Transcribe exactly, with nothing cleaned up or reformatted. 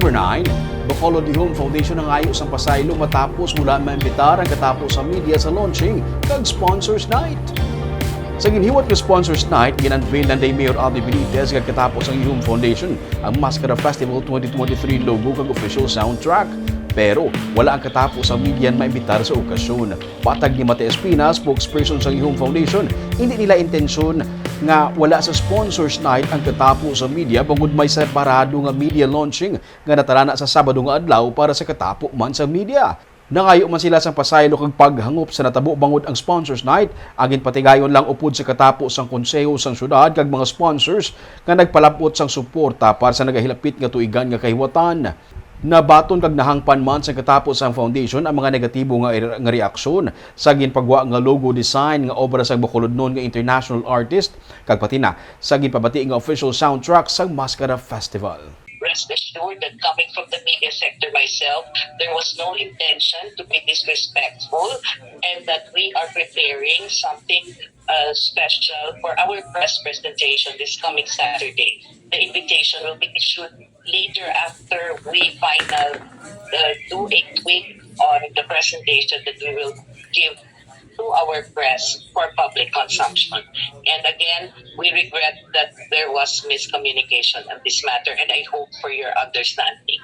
Number nine, Bacolod Ihum Foundation nangayo sang pasaylo matapos wala maimbitar ang katapo sa media sa launching kag sponsors night. Sa ginhiwat nga sponsors night, gin-unveil ni Mayor Aldi Benitez kag katapo sang Ihum Foundation ang Mascara Festival twenty twenty-three logo kag official soundtrack. Pero wala ang katapo sa media maimbitar sa okasyon. Patag ni Mate Espina, spokesperson sang Ihum Foundation, hindi nila intensyon nga wala sa sponsors night ang katapo sa media bangod may separado nga media launching nga natalana sa Sabado nga adlaw para sa katapo man sa media. Nangayo man sila sang pasaylo kag paghangop sa natabo bangod ang sponsors night ang ginpatigayon lang upod sa katapo sang konseho sang syudad kag mga sponsors nga nagpalab-ot sang suporta para sa nagahilapit nga tuigan nga kahiwatan. Nabaton kag nahangpan man sang katapo sang foundation ang mga negatibo nga, nga reaksyon sa ginpagwa nga logo design nga obra sang Bacolodnon nga international artist kag pati na sa ginpabati nga official soundtrack sang Mascara Festival. Rest assured that coming from the media sector myself, there was no intention to be disrespectful and that we are preparing something uh, special for our press presentation this coming Saturday. The invitation will be issued later after we final uh, do a tweak on the presentation that we will give to our press for public consumption. And again, we regret that there was miscommunication on this matter, and I hope for your understanding.